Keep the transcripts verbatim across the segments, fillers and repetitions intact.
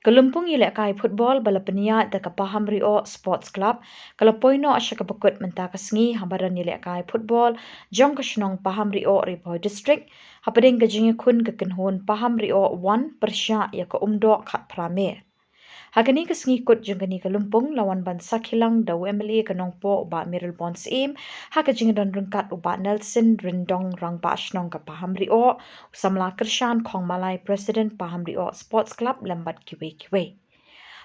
Ka lympung ïalehkai football ba la pynïaid da ka Pahamrioh Sports Club ka la poi noh sha kaba kut mynta ka sngi ha madan ïalehkai football jong ka shnong Pahamrioh, Ri Bhoi District, hapdeng ka jingïakhun ka kynhun Pahamrioh one pyrshah ïa ka Umdoh Khatphra Mer. Ha kane ka sngi kut jong kane ka lympung la wan ban sakhi lang da u M L A ka Nongpoh, u Bah Mayralborn Syiem, ha ka jingdon ryngkat u Bah Nelson Ryndong, Rangbah Shnong ka Pahamrioh, u samla Kyrshan Khongmalai, President Pahamrioh Sports Club, lem bad kiwei kiwei.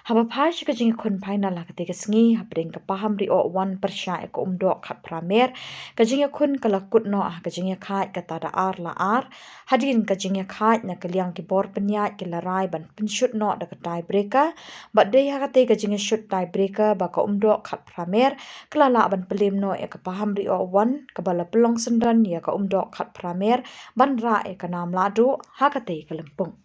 Haba phai sha ka jingïakhun final ha katei ka sngi, hapdeng ka Pahamrioh one pyrshah ïa ka Umdoh Khatphra Mer, ka jingïakhun ka la kut noh ha ka jingïakhaid kata da ar la ar. Hadien ka jingïakhaid, na ka liang ki bor pynïaid ki la rai ban pynshut noh da ka tie breaker, bad dei ha katei ka jingïashut tie breaker ba ka Umdoh Khatphra Mer ka la lah ban pynlem noh ïa ka Pahamrioh one, kaba la pynlong syndon ïa ka Umdoh Khatphra Mer ban rah ïa ka nam lahduh ha katei ka lympung.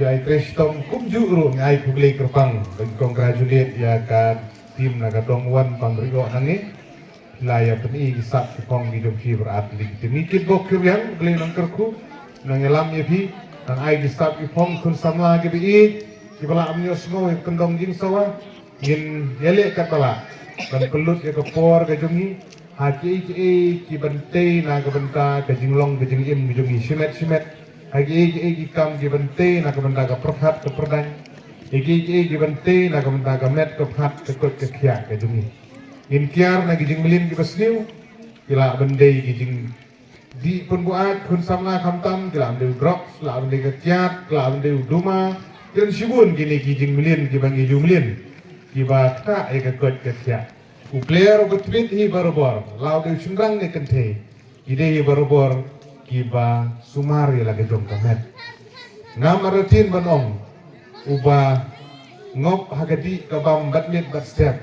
Ai trei shitom kumjuh ruh, nga ai khublei kyrpang, congratulate ïa ka team na ka Dong Wan Pahamrioh nangne. La ïa pyni ki sap ki phong ki jong ki bad ki team. Ngi kit bok kyrïang, Blei nang kyrkhu, nang ïalam ïa phi, nang ai ki sap ki phong khun samla kiba ïeit, kiba lah ban ïohsngew ïa ka kyndong jingsawa. Ngin ïaleh katba lah ban pynlut ïa ka por ka jong ngi ha kiei kiei kiban tei na ka bynta ka jinglong ka jingim ka jong ngi shimet shimet. Ha kiei kiei ki kam kiban tei na ka bynta ka pyrkhat ka pyrdaiñ. Ha kiei kiei kiban tei na ka bynta ka met ka phad ka koit ka khiah ka jong ngi. Ngin kiar na ki jingmlien kiba sniew, ki lah ban dei ki jing dih pynbuaid khun samla khamtam, ki lah ban dei u drugs, lah ban dei ka kiad, lah ban dei u duma, ki don shibun kine ki jingmlien kiba ngi ju mlien, kiba ktah ïa ka koit ka khiah. U player uba tbit hi barabor, la u dei u shynrang ne kynthei, ki dei hi barabor kiba sumar ïa la ka jong ka met. Ngam artatien ban ong, uba ngop ha ka dih ka bam bad miet bad step,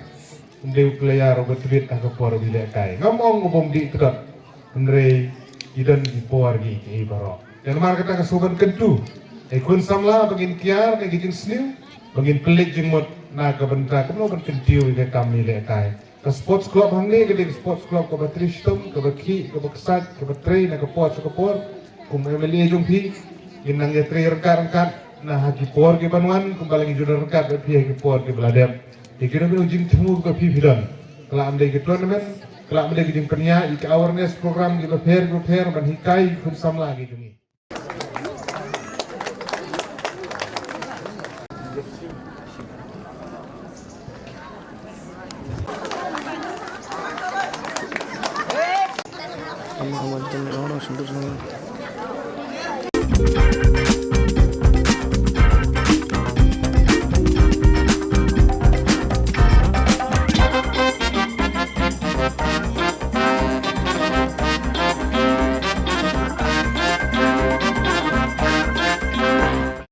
ym dei u player uba tbit ha ka por uba ïalehkai. Ngam ong u bym dih kdot. Hynrei ki don ki por kiei kiei baroh. Te namar kata ka sngewbha kyntu ïa ki khun samla ba ngin kiar na ki jingsniew, ba ngin pynleit jingmut na ka bynta kumno ban kyntiew ïa ka kam ïalehkai. Ka sports club hangne ka dei ka sports club kaba trei shitom, kaba khih, kaba ksait, kaba trei na ka por sha ka por. Kum M L A jong phi, ngin nang ïatrei ryngkat ryngkat na ha ki por kiban wan, kumba la ngi ju don ryngkat bad phi ha ki por kiba la dep. Ïa kine ki jingthmu ka phi phi don. Ka lah ban dei ki tournament, ka lah ban dei ki jingpynïaid ïa ki awareness program kiba pher kiba pher ban hikai ki khun samla ki jong ngi. Ama jin ong ong shindur jin.